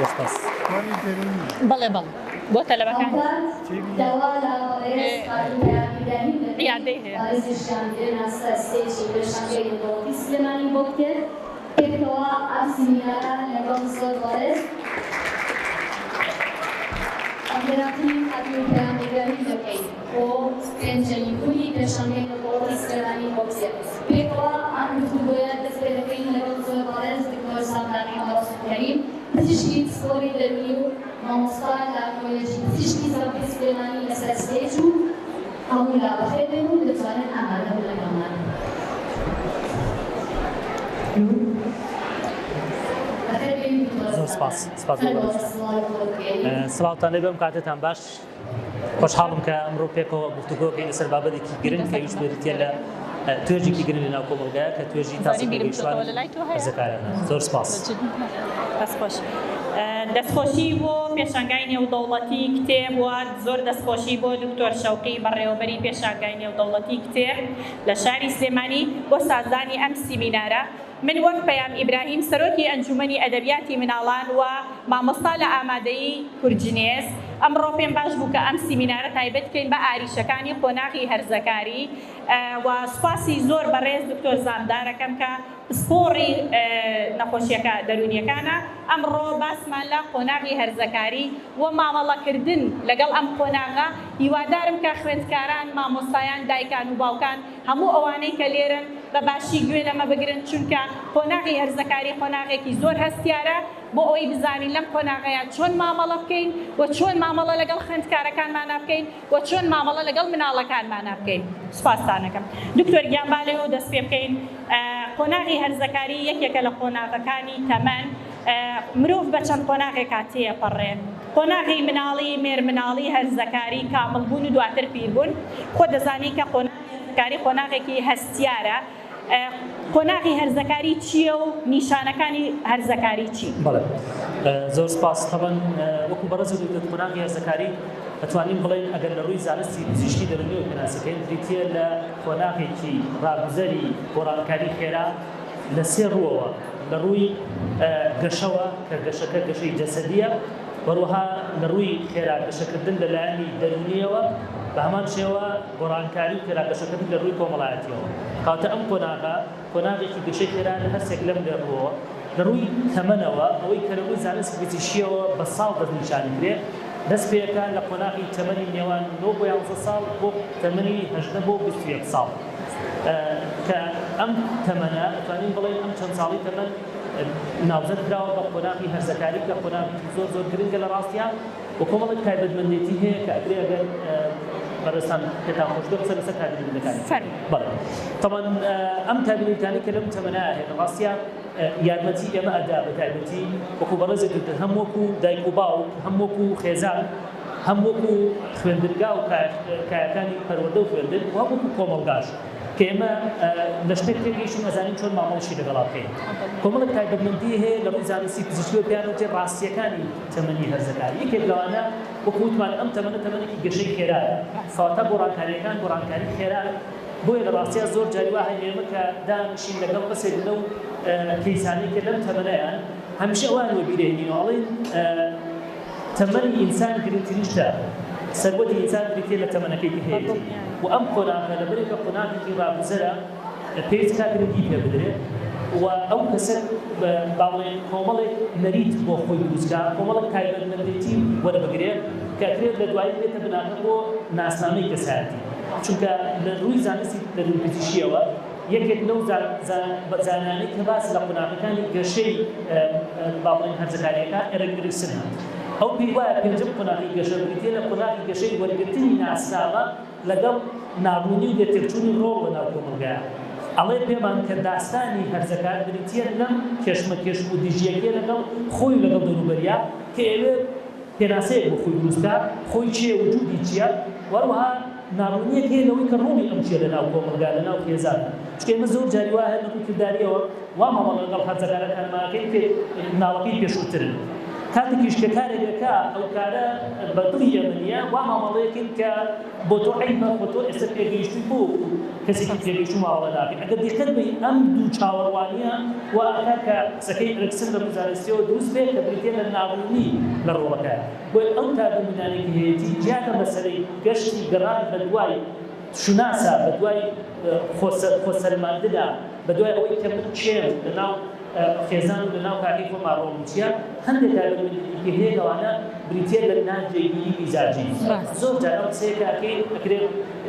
زۆر سپاس. بەڵێ بەڵێ بۆ تەلەبەکان عیادەی هەیە. پزیشکی پسپۆری دەروونی و مامۆستا لە کۆلێژی پزیشکی زانکۆی سلێمانی لەسەر stage و هەموو لا بەخێر بێن و دەتوانن ئامادە بن لەگەڵمان. بەخێر بێن دکتۆر زۆر سپاس سپاس بۆ فەرموو بەڕێزتان. سڵاوی خۆت بگەیەنی. سڵاوتان لێ بێ ئەم کاتەتان باش. خۆشحاڵم کە ئەمڕۆ پێکەوە گفتوگۆ بکەین لەسەر بابەتێکی گرنگ کە ئەویش بریتییە لە توێژێکی گرنگ لەناو کۆمەڵگایە کە توێژی تازە پێگەیشتووان و هەرزەکارانە. زۆر سپاس. دەستخۆش. دەستخۆشی بۆ پێشانگای نێودەوڵەتی کتێب و زۆر دەستخۆشی بۆ دکتۆر شەوقی بەڕێوەبەری پێشانگای نێودەوڵەتی کتێب لە شاری سلێمانی بۆ سازدانی ئەم سیمینارە. من وەک پەیام ئیبراهیم سەرۆکی ئەنجومەنی ئەدەبیاتی مناڵان و مامۆستا لە ئامادەیی کوردجنێز، ئەمڕۆ پێم باش بوو کە ئەم سیمینارە تایبەت بکەین بە ئاریشەکانی قۆناغی هەرزەکاری و سوپاسی زۆر بەڕێز دکتۆر زامدار ئەکەم کە پسپۆڕی نەخۆشیەکە دەروونیەکانە. ئەمڕۆ باسمان لە قۆناغی هەرزەکاری و مامەڵەکردن لەگەڵ ئەم قۆناغە، هیوادارم کە خوێندکاران، مامۆستایان، دایکان و باوکان، هەموو ئەوانەی کە لێرەن بە باشی گوێ لەمە بگرن، چونکە قۆناغی هەرزەکاری قۆناغێکی زۆر هەستیارە، بۆ ئەوەی بزانین لەم قۆناغەیا چۆن مامەڵە بکەین و چۆن مامەڵە لەگەڵ خوێندکارەکانمانا بکەین و چۆن مامەڵە لەگەڵ مناڵەکانمانا بکەین. سوپاستان ئەکەم. دکتۆر گیان با لێوەو دەست پێ بکەین. قۆناغی هەرزەکاری یەکێکە لە قۆناغەکانی تەمەن، مرۆڤ بە چەند قۆناغێکا تێیەپەڕێ، قۆناغی مناڵی، مێرمناڵی، هەرزەکاری، کامڵبوون و دواتر پیربوون. خۆت دەزانی کە قۆناغی هەرزەکاری قۆناغێکی هەستیارە. قۆناغی هەرزەکاری چییە و نیشانەکانی هەرزەکاری چین؟ بەڵێ زۆر سپاس. تەبەن وەکو بەڕێزت وتت قۆناغی هەرزەکاری ئەتوانین بڵێین ئەگەر لە ڕووی زانستی پزیشکی دەروونیەوە پێناسەکەین بریتییە لە قۆناغێکی ڕاگوزەری گۆڕانکاری خێرا لە سێ ڕووەوە لە ڕووی گەشەوە کە گەشەکە گەشەی جەسەدییە، وەروەها لە ڕووی خێرا گەشەکردن لە لایەنی دەروونییەوە، بە هەمان شێوە گۆڕانکاری و خێرا گەشەکردن لە ڕووی کۆمەڵایەتییەوە. کەواتە ئەم قۆناغە قۆناغێکی گەشەی خێرا لە هەرسێک لەم لێ ڕووەوە. لە ڕووی تەمەنەوە ئەوەی کە لە ڕووی زانستی پزیشکییەوە بە ساڵ دەستنیشانی کرێ، دەست پێ ئەکا لە قۆناغی تەمەنی نێوان نۆ بۆ یانزە ساڵ بۆ تەمەنی 18 بۆ 21 ساڵ. کە ئەم تەمەنە ئەتوانین بڵێین ئەم چەند ساڵی تەمەن ناوزەد کراوە بە قۆناغی هەرزەکاری کە قۆناغێکی زۆر زۆر گرنگە لە ڕاستیا و کۆمەڵێک تایبەتمەندێتی هەیە کە ئەکرێ ئەگەر بەڕێزتان پێتان خۆش بێ قسە لەسەر تایبەتمەندەکانی فەرموو. بەڵێ تەبعەن ئەم تایبەتمەندانەی کە لەم تەمەنە هەیە لە ڕاستیا یارمەتی ئێمە ئەدا بە تایبەتی وەکو بەڕێزت وتت هەم وەکو دایک و باوک هەم وەکو خێزان هەم وەکو خوێندنگا و کایەکانی پەروەردە و خوێندن و هەم وەکو کۆمەڵگاش کە ئێمە لە شتێک تێگەیشتین ئەزانین چۆن مامەڵەشی لەگەڵا بکەین. کۆمەڵێک تایبەتمەندی هەیە لە ڕووی زانستی پزیشکیەوە پێیان وترێ ڕاستییەکانی تەمەنی هەرزەکار. یەکێک لەوانە وەکو وتمان ئەم تەمەنە تەمەنێکی گەشەی خێرایە، کەواتە گۆڕانکارییەکان گۆڕانکاری خێران، بۆیە لە ڕاستیا زۆر جاری وا هەیە ئێمە کە دانیشین لەگەڵ کەسێک لەو کەیسانەی کە لەم تەمەنەیان هەمیشە ئەوان وەبیرئەهێنینەوە ئەڵێین تەمەنی ئینسان گرنگترین شتە، سەروەتی ئینسان بریتیە لە تەمەنەکەی کە هەیەتی و ئەم قۆناغە لەبەرئەوەی کە قۆناغێکی ڕاگوزەرە پێویست کا گرنگی پێ بدرێ و ئەو کەسە با بڵێین کۆمەڵێک نەریت بۆ خۆی دروست کا، کۆمەڵێک تایبەتمەندێتی وەربگرێ کە ئەکرێت لە دوایی ببێتە بناغە بۆ ناسنامەی کەسایەتی چونکە لە ڕووی زانستی دەروونپزیشکیەوە یەکێک لەو زانایانەی کە باس لە قۆناغەکانی گەشەی با بڵێین هەرزەکارییەکە ئێرک ئریکسنە. ئەو پێی وایە پێنجەم قۆناغی گەشە بریتییە لە قۆناغی گەشەی وەرگرتنی ناسنامە لەگەڵ ناڕوونی و لێتێکچوونی ڕۆڵ لەناو کۆمەڵگایا. ئەڵێ پێمان کە داستانی هەرزەکار بریتییە لەم کێشمەکێشم و دژیەکییە لەگەڵ خۆی و لەگەڵ دەوروبەریا کە ئەیەوێ پێناسەیەک بۆ خۆی دروست بکا، خۆی کێیە، وجودی چییە و هەروەها ناڕوونییەک هەیە لەوەی کە ڕۆڵی ئەم چییە لەناو کۆمەڵگا، لەناو خێزاندا. چونکە ئێمە زۆر جاری وا هەیە لە ڕووی کردارییەوە وا مامەڵە لەگەڵ هەرزەکارەکانمان ئەکەین کە مناڵەکەی پێشووترن. کاتێکیش کە کارێک ئەکا ئەو کارە بە دڵی ئێمە نییە، وا مامەڵەیەکەین کە بۆ تۆ عەیبە، خۆ تۆ ئێستا پێگەیشتووی بۆ وەکو کەسێکی پێگەیشتوو مامەڵە ناکەی. ئەگەر دیقەت بەی ئەم دوو چاوەڕوانییە وا ئەکا کە قسەکەی ئەرکسن لە ڕووی زانستییەوە دروست بێ کە بریتییە لە ناڕوونی لە ڕۆڵەکەیا. بۆیە ئەو تابەندینانەی کە هەیەتی جیا لە مەسەلەی گەشتی گەڕان بە دوای شوناسا، بە دوای خۆسەلماندنا، بە دوای ئەوەی کە من کێم لە ناو خێزان و لە ناو کاکەی خۆما ڕۆڵم چییە، هەندێک تایبەتمەندی دیکەی هەیە لەوانە بریتییە لە ناجێگیری میزاجی. زۆر جار ئەم قسەیە کە ئەکەین ئەکرێ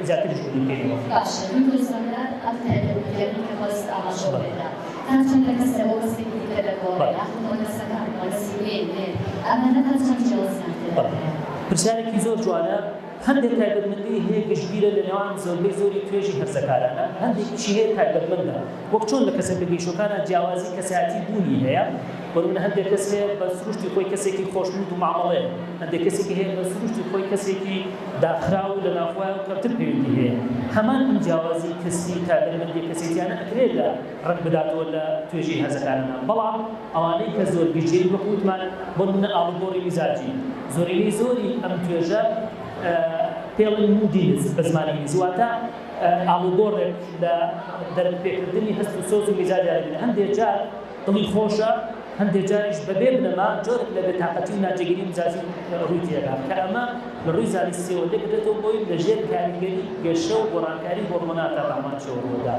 زیاتریش ڕوونی بکەینەوە. باشە دکتۆر سەردار ئەم تایبەتمەندیانەی کە بەڕێزت ئاماژەت پێدا تا چەند لە کەسە بۆ کەسێکی دیکە دەگۆڕێ یاخود ڕەگەزەکان، ڕەگەزی مێ، نێر، ئەمانە تا چەند جیاوازیان تێدا هەیە؟ پرسیارێکی زۆر جوانە. هەندێک تایبەتمەندی هەیە گشتگیرە لە نێوان زۆربەی زۆری توێژی هەرزەکارانە، هەندێکیشی هەیە تایبەتمەندە، وەک چۆن لە کەسە پێگەیشتووەکانا جیاوازی کەسایەتی بوونی هەیە، بۆ نموونە هەندێک کەس هەیە بە سروشتی خۆی کەسێکی خۆشنوود و مامەڵەیە، هەندێک کەسێکی هەیە بە سروشتی خۆی کەسێکی داخراو و لەناوخۆیە و کەمتر پەیوەندی هەیە، هەمان ئەم جیاوازی کەسی و تایبەتمەندیە کەسێتیانە ئەکرێت لە ڕەنگ بداتەوە لە توێژی هەرزەکارانە، بەڵام ئەوانەی کە زۆر گشتگیرن وەک وتمان بۆ نمونە ئاڵوگۆڕی میزاجی زۆرینەی زۆری ئەم توێژە پێڵن moodiness بە زمانی ئینگلیزی واتە ئاڵوگۆڕێک لە دەرک پێکردنی هەست و سۆز و میزاجیان دەبینن هەندێک جار دڵی خۆشە هەندێک جاریش بەبێ بنەما جۆرێک لە بێتاقەتی و ناجێگیری میزاجی ڕووی تێدا کە ئەمە لە ڕووی زانستیەوە لێکدرێتەوە بۆی لەژێر کاریگەری گەشە و گۆڕانکاری هۆرمۆناتە بە هەمان شێوە ڕووەدا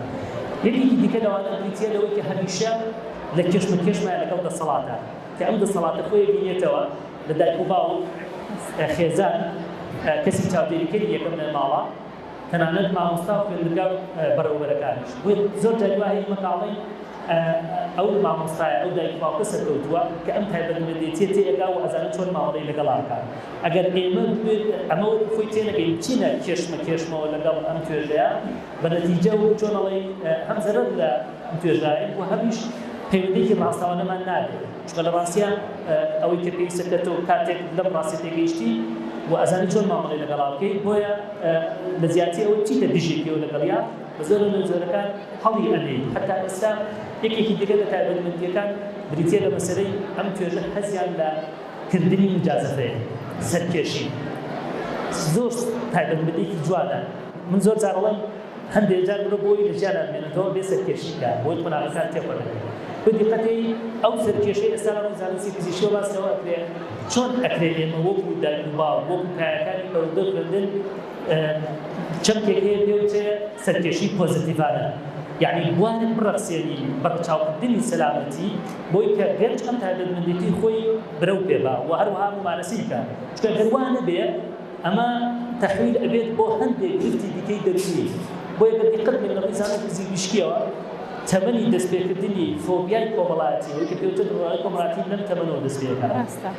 یەکێکی دیکە لەوانە بریتییە لەوەی کە هەمیشە لە کێشمەکێشمایە لەگەڵ دەسەڵاتە کە ئەم دەسەڵاتە خۆی بینێتەوە لە دایک و باوک، خێزان، کەسی چاودێریکەری یەکەم لە ماڵە، تەنانەت مامۆستا و خوێندنگا و بەڕێوەبەرەکانیش. بۆیە زۆر جاری وا هەیە ئێمە کاڵێین ئەو مامۆستایە، ئەو دایک و باوکە سەرکەوتووە کە ئەم تایبەتمەندێتییە تێئەگا و ئەزانێت چۆن مامەڵەی لەگەڵا بکات. ئەگەر ئێمە ئەمە وەکو خۆی تێنەگەین بچینە کێشمەکێشمەوە لەگەڵ ئەم توێژەیە، بە نەتیجە وەک چۆن ئەڵێی هەم زەرەر لە توێژاین و هەمیش پەیوەندییەکی ڕاستەوانەمان نابێت. چونکە لە ڕاستیا ئەوەی کە پێویستە کە تۆ کاتێک لەم ڕاستیە تێگەیشتی و ئەزانی چۆن مامەڵەی لەگەڵا بکەیت، بۆیە لە جیاتی ئەوەی بچیتە دژێکیەوە لەگەڵیا بە زۆرە لە جۆرەکان هەڵی ئەنێیت. هەتا ئێستا یەکێکی دیکە لە تایبەتمەندییەکان بریتییە لە مەسەلەی ئەم توێژە حەزیان لە کردنی موجازەفەیە، سەرکێشی. زۆر تایبەتمەندییەکی جوانە. من زۆر جار ئەڵێم هەندێ جار مرۆ بۆی لە ژیانا بمێنێتەوە بێ سەرکێشی بکا بۆی قۆناغەکان تێپەڕێنێ بە دیقەتەی ئەو سەرکێشەی ئێستا لە ڕووی زانستی پزیشکیەوە باس لەوە ئەکرێ چۆن ئەکرێ ئێمە وەکو دایک و باوک وەکو کایەکانی پەروەردە و خوێندن چەمکێک هەیە پێوترێ سەرکێشی پۆزەتیڤانە یعنی بوارێک بڕەخسێنین بە ڕەچاوکردنی سەلامەتی بۆی کە گەنج ئەم تایبەتمەندێتی خۆی برەو پێ با و هەروەها مومارەسەی بکا چونکە گەر وا نەبێ ئەمە تەحویل ئەبێت بۆ هەندێک گرفتی دیکەی دەروونی، بۆیە بە دیقەت بین لە ڕووی زانستی پزیشکییەوە تەمەنی دەستپێکردنی فۆبیای کۆمەڵایەتی ئەوەی کە پێوترێت دڵەڕاوکێی کۆمەڵایەتی لەم تەمەنەوە دەست پێ ئەکات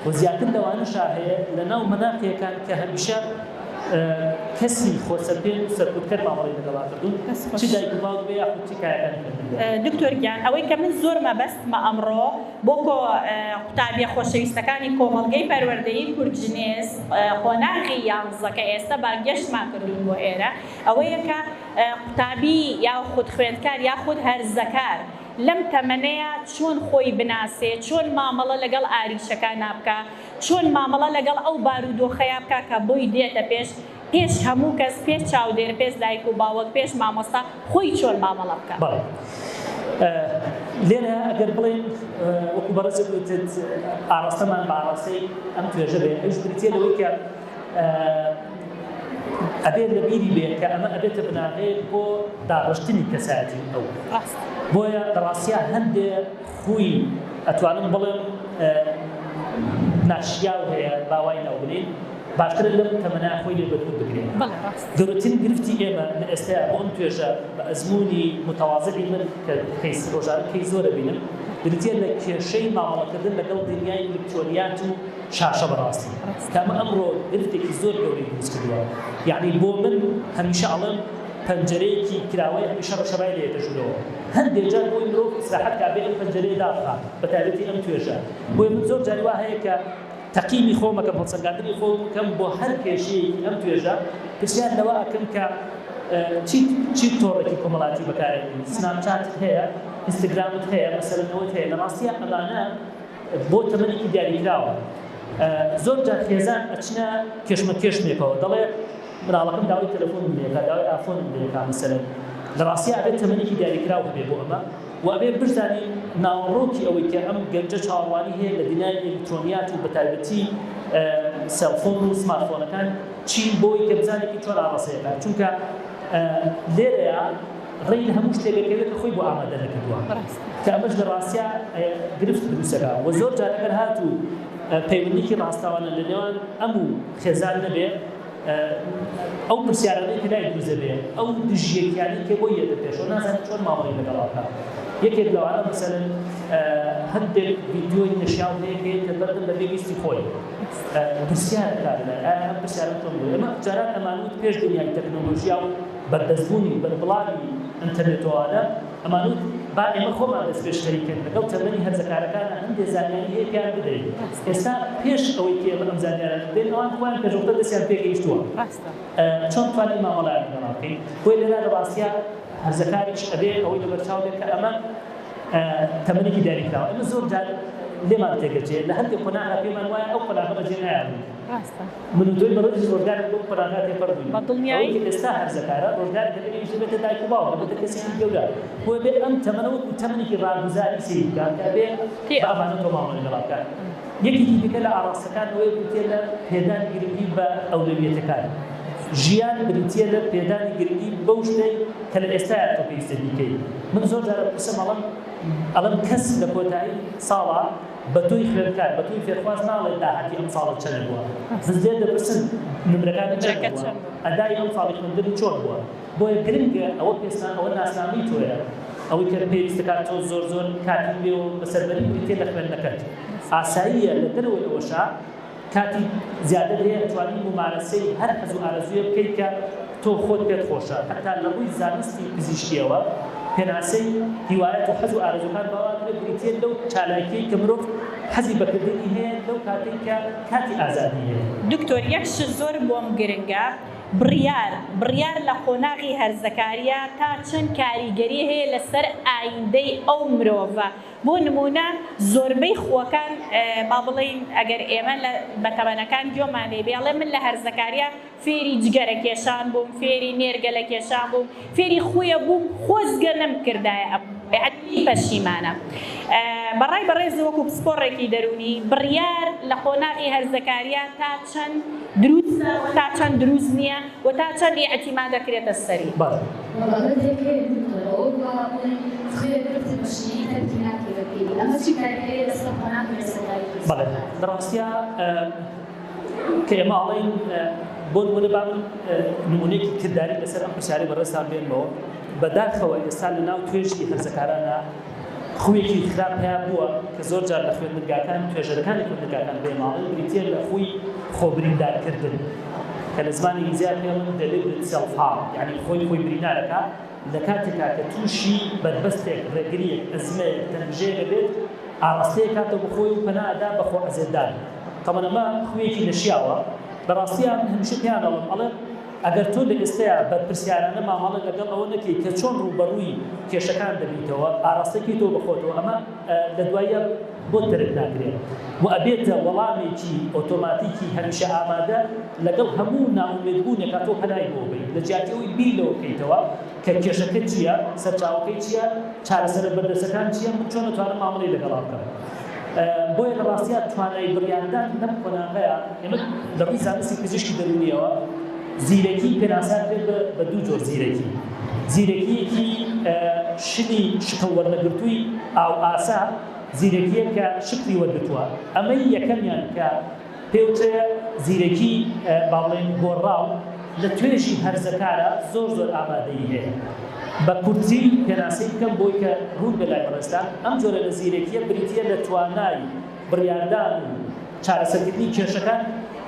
و زیاتر لەوانەشا هەیە لەناو مەناقیەکان کە هەمیشە کەسی خۆسەپێن و سەرکوتکەر مامەڵەی لەگەڵا کردوون چ دایک و باوک بێ یاخود چ کایەکانی خوێندن بێ. دکتۆر گیان ئەوەی کە من زۆر مەبەستمە ئەمڕۆ بۆ کۆ قوتابیە خۆشەویستەکانی کۆمەڵگەی پەروەردەیی کوردژنێس قۆناغی یانزە کە ئێستە بانگێشتمان کردوون بۆ ئێرە ئەوەیە کە قوتابی یاخود خوێندکار یاخود هەرزەکار لەم تەمەنەیا چۆن خۆی بناسێ چۆن مامەڵە لەگەڵ ئاریشەکانا بکا چۆن مامەڵە لەگەڵ ئەو بارودۆخەیا بکا کە بۆی دێتە پێش پێش هەموو کەس، پێش چاودێر، پێش دایک و باوک، پێش مامۆستا، خۆی چۆن مامەڵە بکا؟ بەڵێ لێرە ئەگەر بڵێین وەکو بەڕێزت وتت ئاڕاستەمان بە ئاڕاستەی ئەم توێژە بێ ئەویش بریتییە لەوەی کە ئەبێت لە بیری بێ کە ئەمە ئەبێتە بناغەیەک بۆ داڕشتنی کەسایەتی ئەو ڕاست بۆیە لە ڕاستیا هەندێ خووی ئەتوانم بڵێم ناشیاو هەیە با وای ناو بنێین باشترە لەم تەمەنە خۆی لێ بەدوور بگرێ. بەڵێ ڕاستە. گەورەترین گرفتی ئێمە لە ئێستایا بۆ ئەم توێژە بە ئەزموونی متەوازعی من کە کەیس ڕۆژانە کەیس زۆر ئەبینم بریتیە لە کێشەی مامەڵەکردن لەگەڵ دنیای ئیلکترۆنیات و شاشە بەڕاستی کە ئەمە ئەمڕۆ گرفتێکی زۆر گەورەی دروست کردووە یەعنی بۆ من هەمیشە ئەڵێم پەنجەرەیەکی کراوەیە هەمیشە ڕەشەبای لێ یەتە ژوورەوە هەندێ جار بۆی مرۆڤ ئیسراحەت کا بێ ئەم پەنجەرەیە دابخا بەتایبەتی ئەم توێژە بۆیە من زۆر جاری وا هەیە کە تەقیمی خۆم ئەکەم، هەڵسەنگاندنی خۆم بکەم بۆ هەر کێشەیەکی ئەم توێژە، پرسیار لەوە ئەکەم کە چی چی تۆڕێکی کۆمەڵایەتی بەکارئەهێنی، سناپچاتت هەیە، ئینستگرامت هەیە، مەسەلەن ئەوەت هەیە، لە ڕاستیا ئەمانە. بۆ تەمەنێکی دیاریکراوە. زۆر جار خێزان ئەچنە کێشمەکێشمێکەوە دەڵێ مناڵەکەم داوای تەلەفۆنم لێکا داوای ئافۆنم لێکا مەسەلەن لە ڕاستیا ئەبێت تەمەنێکی دیاریکراو هەبێ بۆ ئەمە و ئەبێ بشزانین ناوەڕۆکی ئەوەی کە ئەم گەنجە چاوەڕوانی هەیە لە دنیای ئەلیکترۆنیات و بەتایبەتی cellphone و سمارتفۆنەکان چین بۆی کە بزانێکی چۆن ئاڕاستەیەکە چونکە لێرەیە ڕێی لە هەموو شتێک دەکەوێت کە خۆی بۆ ئامادە نەکردووە کە ئەمەش لە ڕاستیا گرفت دروستەکە و زۆر جار ئەگەر هاتوو پەیوەندیکی ڕاستەوانە لە نێوان ئەم و خێزان نەبێ ئەو پرسیارانەی کە لای دروست دەبێ ئەو دژیەکیانەی کە بۆی یەتە پێشەوە نازانێت چۆن مامەڵەی لەگەڵا بکا یەکێک لەوانە مەسەلەن هەندێک ڤیدیۆی نەشیاو هەیە کە یەتە بەردەم بەبێ ویستی خۆی پرسیار دەکات لەلای ئایا ئەم پرسیارە چۆن بوو ئێمە جاران ئەمانوت پێش دنیای تەکنۆلۆژیا و بەردەستبوونی بەربڵاوی ئینتەرنێتەوانە ئەمانوت با ئێمە خۆمان دەستپێشخەری کەین لەگەڵ تەمەنی هەرزەکارەکانا هەندێ زانیاری هەیە پێیان بدەین ئێستا پێش ئەوەی کە ئێمە ئەم زانیارانە بدەین ئەوان خۆیان پێشوەختە دەستیان پێگەیشتووە چۆن توانین مامەڵەیان لەگەڵا بکەین بۆیە لێرە لە ڕاستیا هەرزەکاریش ئەبێ ئەوەی لەبەرچاو بێت کە ئەمە تەمەنێکی دیاریکراوە ئێمە زۆر جار لێمان تێگەچێ لە هەندێک قۆناغا پێمان وایە ئەو قۆناغە بەجێ نایەڵین ڕاستە. من و تۆی بەڕێزیش ڕۆژگارێک بەو قۆناغە تێپەڕ بووین. بە دڵنیایی. ئەوەی کە ئێستا هەرزەکارە، ڕۆژگارێک دەبێت ئەویش دەبێتە دایک و باوک، دەبێتە کەسێکی گەورە. بۆیە بێ ئەم تەمەنە وەکوو تەمەنێکی ڕاگوزاری سەیر بکات کە ئەبێ تێ بە ئەمانەتەوە مامەڵەی لەگەڵا بکات. یەکێکی دیکە لە ئاڕاستەکان ئەوەیە بریتییە لە پێدانی گرنگی بە ئەولەویەتەکان. ژیان بریتییە لە پێدانی گرنگی بەو شتەی کە لە ئێستایا تۆ پێویستە بیکەی. من زۆر جار ئەپرسم ئەڵێم ئەڵێم کەس لە کۆتایی ساڵا بە تۆی خوێندکار، بە تۆی فێرخواز ناڵێت داهاتی ئەم ساڵت چەند بووە، بەس لێت دەپرسن نمرەکانت چەند بووە، ئەدای ئەم ساڵی خوێندنت چۆن بووە. بۆیە گرنگە ئەوە پێستان ئەوە ناسنامەی تۆیە، ئەوەی کە پێویست دەکات تۆ زۆر زۆر کاتی پێوە بەسەربەری بریتییە لە خوێندنەکەت. ئاساییە لە دەرەوەی ئەوەشا کاتی زیادەت هەیە ئەتوانی مومارەسەی هەر حەز و ئارەزوویە بکەیت کە تۆ خۆت پێت خۆشە هەتا لە ڕووی زانستی پزیشکیەوە پێناسەی هیوایەت و حەز و ئارەزووکان باوەڕ بریتیە لەو چالاکیەی کە مرۆڤ حەزی بە کردنی هەیە لەو کاتەی کە کاتی ئازادی هەیە. دکتۆر یەک شت زۆر بۆم گرنگە بڕیار بڕیار لە قۆناغی هەرزەکاریە تا چەند کاریگەری هەیە لەسەر ئایندەی ئەو مرۆڤە بۆ نموونە زۆربەی خووەکان با بڵێین ئەگەر ئێمە لە بەتەمەنەکان گوێمان لێ بێ ئەڵێ من لە هەرزەکارییا فێری جگەرە کێشان بووم، فێری نێرگەلە کێشان بووم، فێری خوویە بووم خۆزگە نەمکردایە ئەم خووە یەعنی پەشیمانە. بە ڕای بەڕێز وەکوو پسپۆڕێکی دەروونی بڕیار لە قۆناغی هەرزەکارییا تا چەند دروستە و تا چەند دروست نییە و تا چەند ئیعتیماد دەکرێتە سەری؟ بەڵێ. وەڵا بەندێک هەیە دکتۆر ئەوە بووە بڵێن خوێ برد بە شیرینی تەرکی ناکەی بە پیری ئەمە چی کاریگەریە لەسەر قۆناغی هەرزەکاری دروست بەڵێ دەکات؟ لە ڕاستیا کە ئێمە ئەڵێین بۆ نمونە با من نمونەیەکی کرداری لەسەر ئەم پرسیارەی بەڕێزتان بێنمەوە بەداخەوە ئێستا لە ناو توێژی هەرزەکارانە خوویەکی خراپ پەیا بووە کە زۆر جار لە خوێندنگاکان توێژەرەکانی خوێندنگاکان بێماڵن بریتییە لە خووی خۆبریندارکردن کە لە زمانی ئینگلیزیا پێڵن deliberate self harm یعنی خۆی خۆی بریندارەکە لە کاتێکا کە تووشی بەربەستێک ڕێگریەک ئەزمەیەک تەنگژەیەک ئەبێت ئاڕاستەیەک کاتەوە بە خۆی و پەنا ئەدا بە خۆ ئەزێتدان تەبعەن ئەمە خوویەکی نەشیاوە لە ڕاستیا من هەمیشە پێیان ئەڵێم ئەڵێم ئەگەر تۆ لە ئێستەیا بەرپرسیارانە مامەڵە لەگەڵ ئەوە نەکەی کە چۆن ڕووبەڕووی کێشەکان دەبیتەوە، ئاراستەی کەیتەوە بە خۆتەوە، ئەمە لە دواییا بۆت دەرک ناکرێ و ئەبێتە وەڵامێکی ئۆتۆماتیکی هەمیشە ئامادە لەگەڵ هەموو نائومێدبوونێکا تۆ پەنای بۆ بەی لە جیاتی ئەوەی بیر لەوە بکەیتەوە کە کێشەکە چییە، سەرچاوەکەی چییە، چارەسەرە بەردەستەکان چییە، من چۆن ئەتوانم مامەڵەی لەگەڵا بکەم. بۆیە لە ڕاستیا توانای بڕیاردان لەم قۆناغەیا ئێمە لە ڕووی زانستی پزیشکی دەروونیەوە زیرەکی پێناسە کرێت بە دوو جۆر زیرەکی، زیرەکییەکی شلی شکڵ وەرنەگرتووی ئاو ئاسا، زیرەکییەک کە شکڵی وەرگرتووە، ئەمەی یەکەمیان کە پێوترێ زیرەکی با بڵێین گۆڕاو لە توێژی هەرزەکارا زۆر زۆر ئامادەیی هەیە. بە کورتی پێناسەی بکەم بۆی کە ڕوون بێ لای بەڕێزتان، ئەم جۆرە لە زیرەکییە بریتییە لە توانای بڕیاردان و چارەسەرکردنی کێشەکان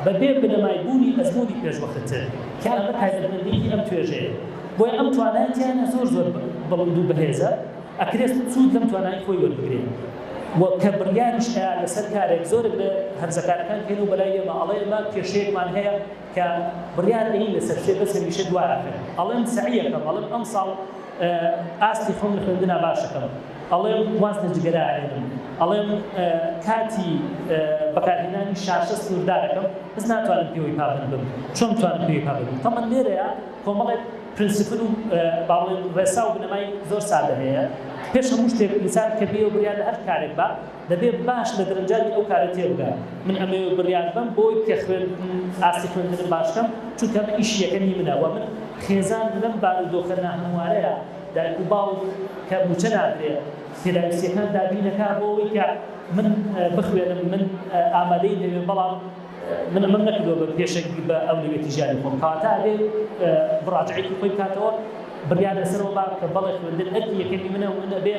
بە بێ بنەمای بوونی ئەزموونی پێشوەختتر کە ئەمە تایبەتمەندیی ئەم توێژەیە. بۆیە ئەم توانایە تیایانە زۆر زۆر بڵند و بەهێزە. ئەکرێت سوود لەم توانای خۆی وەربگرێ و کە بڕیاریش ئەیا لەسەر کارێک زۆرێک لە هەرزەکارەکان کەین و بەلای ئێمە ئەڵێ ئێمە کێشەیەکمان هەیە کە بڕیار ئەین لەسەر شتێ بەس هەمیشە دوایەخەن ئەڵێم سەعیەکەم ئەڵێم ئەمساڵ ئاستی خۆم لە خوێندنا باشەکەم ئەڵێم واز لە جگەرە ئەهێنم. ئەڵێم کاتی بەکارهێنانی شاشە سنووردارەکەم بەس ناتوانم پێوەی پابەند بم چۆن بتوانم پێوەی پابەند بم تەمەن لێرەیە کۆمەڵێک principle و با بڵێین ڕێسا و بنەمای زۆر سادە هەیە پێش هەموو شتێک ئینسان کە بێ و بڕیار لە هەر کارێک با دەبێ باش لە دەرەنجامی ئەو کارە تێبگا من ئەمەوێ بڕیار بەم بۆی کە خوێندن ئاستی خوێندنم باش کەم چونکە ئەمە ئیشی یەکەمی منە وە من خێزان لەم بارودۆخە ناهەموارەیا دایک و باوک کە موچە نادرێ پێداویستیەکان دابینەکا بۆ ئەوەی کە من بخوێنم من ئامادەی هەبێ بەڵام من ئەمەم نەکردووە بە پێشەنگی بە ئەولەویەتی ژیانی خۆم کەواتە ئەبێ مڕاجعەیەکی خۆی بکاتەوە بڕیار لەسەرەوە با کە بەڵێ خوێندن ئەرکی یەکەمی منە و من ئەبێ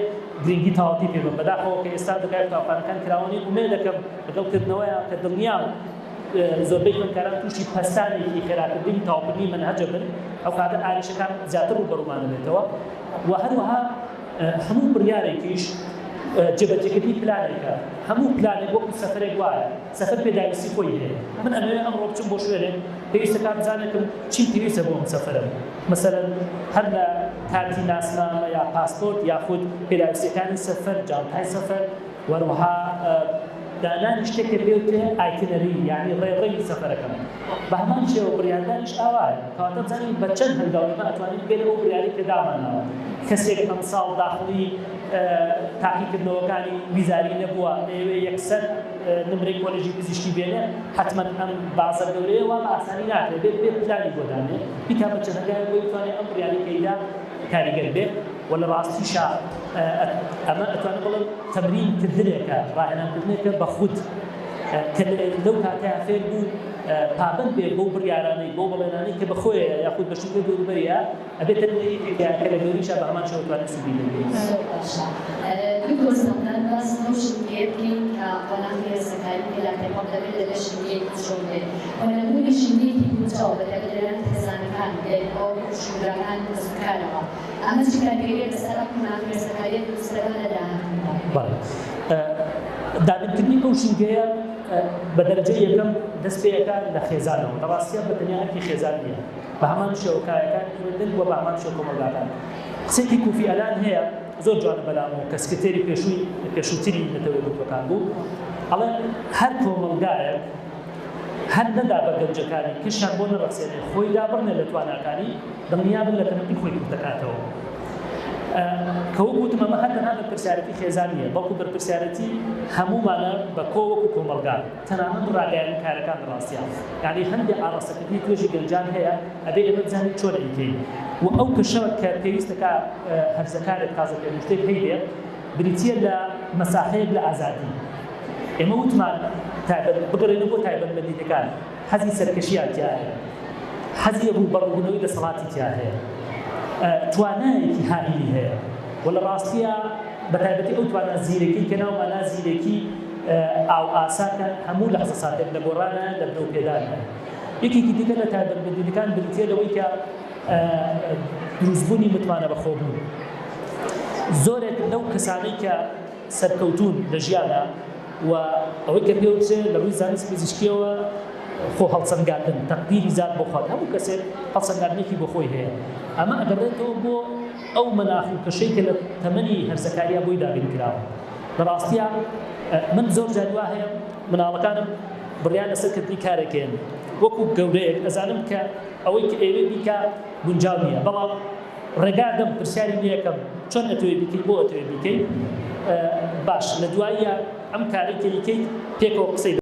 گرنگی تەواوەتی پێ بەم بەداخەوە کە ئێستا دەرگای قوتابخانەکان کراوە نین ئومێد دەکەم لەگەڵ کردنەوەیان کە دڵنیام زۆربەی خوێندکاران تووشی پەستانێکی خێراکردنی تەواوکردنی مەنهەجە بن ئەو کاتە ئاریشەکان زیاتر ڕووبەڕوومان دەبێتەوە و هەروەها هەموو بڕیارێکیش جێبەجێکردنی پلانێکە هەموو پلانێک وەکو سەفەرێک وایە سەفەر پێداویستی خۆی هەیە من ئەمەوێ ئەمڕۆ بچم بۆ شوێنێک پێویستە کا بزانێکم چیم پێویستە بۆ ئەم سەفەرەم مەسەلەن هەر لە کارتی ناسنامە یا پاسپۆرت یاخود پێداویستیەکانی سەفەر جانتای سەفەر وەروەها دانانی شتێک کە پێوترێ itinerary یانی ڕێڕەوی سەفەرەکەم بە هەمان شێوە بڕیاردانیش ئاوایە کەواتە بزانین بە چەند هەنگاو ئێمە ئەتوانین بگەینە ئەو بڕیارەی کە دامانناوە کەسێک ئەمساڵ داخڵی تاقیکردنەوەکانی ویزاری نەبووە ئەیەوێ یەکسەر نمرەی کۆلێژی پزیشکی بێنێ حەتمەن ئەم بازە گەورەیە وا بە ئاسانی ناکرێ بێ بێ پلانی بۆ دانێ بیکا بە چەند هەنگاوێک بۆی بتوانێ ئەم بڕیارەی کە ئەیدا کاریگەر بێ و لە ڕاستیشا ئەمە ئەتوانم بڵێم تەمرین کردنێکە ڕاهێنان کردنێکە بە خود کە لەو کاتەیا فێر بوو پابەند بێ بەو بڕیارانەی بەو بەڵێنانەی کە بە خۆیە یاخود بە شوێ دەوروبەریە ئەبێتە نموونەیەکێکە کە لە گەوریشا بە هەمان شێوە توانێت سوودی لێ ببینێت. زۆر باشە دکتۆر سەردار باس لەو ژینگەیە بکەین کە قۆناغی هەرزەکاری پێدا تێپەڕ دەبێت دەبێت ژینگەیەکی چۆن بێت و نەبوونی ژینگەیەکی گونجاو بە تایبەت لەلایەن خێزانەکان دایک و باوک و خوشک و براکان و کەسوکارەوە ئەمە چ کاریگەرییەک لەسەر ئەم قۆناغی هەرزەکارییە دروست دەکات لە داهاتوودا؟ بەڵێ دابینکردنی ئەو ژینگەیە بە دەرەجەی یەکەم دەست پێ ئەکات لە خێزانەوە لە ڕاستیا بە تەنیا ئەرکی خێزان نییە بە هەمان شێوە کایەکانی خوێندن و بە هەمان شێوە کۆمەڵگاکان. قسەیەکی کوفی ئەنان هەیە زۆر جوانە بەلامەوە کە سکرتێری پێشووی پێشووتری نەتەوە یەکگرتووەکان بوو ئەڵێ هەر کۆمەڵگایەک هەر نەدا بە گەنجەکانی کەشیان بۆ نەڕەخسێنێ خۆی دابڕنێ لە تواناکانی دڵنیابن لە تەمەنی خۆی کورت دەکاتەوە. کە وەک وتم ئەمە هەر تەنها بەرپرسیارەتی خێزان نییە بەڵکو بەرپرسیارەتی هەموومانە بە کۆ وەکو کۆمەڵگا. تەنانەت ڕاگەیاندنکارەکان لە ڕاستیا یانی هەندێ ئاڕاستەکردنی توێژی گەنجان هەیە ئەبێ ئێمە بزانین چۆن ئەیکەین و ئەو کەشە کە پێویست دەکا هەرزەکارێک تازە پێنوشتێک هەیبێ بریتییە لە مەساحەیەک لە ئازادی ئێمە وتمان تایبەت بگەڕێنەوە بۆ تایبەتمەندییەکان حەزی سەرکەشیان تیا هەیە حەزی ڕووبەڕووبوونەوەی دەسەڵاتی تیا هەیە توانایەکی هائیلی هەیە و لە ڕاستیا بە تایبەتی ئەو توانا زیرەکی کە ناومانە زیرەکی ئاو ئاسا کە هەموو لەحزە ساتێک لە گۆڕانە لە برەو پێدانە. یەکێکی دیکە لە تایبەتمەندییەکان بریتییە لەوەی کە دروستبوونی متمانە بەخۆبوون. زۆرێک لەو کەسانەی کە سەرکەوتوون لە ژیانا و ئەوەی کە پێوترێ لە ڕووی زانست پزیشکییەوە خۆ هەڵسەنگاندن، تەقدیری زات بۆ خۆت، هەموو کەسێک هەڵسەنگاندنێکی بۆ خۆی هەیە. ئەمە ئەگەڕێتەوە بۆ ئەو مەناخ و کەشەی کە لە تەمەنی هەرزەکاریا بۆی دابین کراوە. لە ڕاستیا من زۆر جاری وا هەیە مناڵەکانم بڕیار لەسەر کردنی کارێک هێن وەکو گەورەیەک ئەزانم کە ئەوەی کە ئەیەوێت بیکا گونجاو نییە بەڵام ڕێگا دەم پرسیاری لێ ئەکەم چۆن ئەتەوێت بیکەی بۆ ئەتەوێت بیکەی باش لە دواییە ئەم کارەی کە ئەیکەیت پێکەوە قسەی.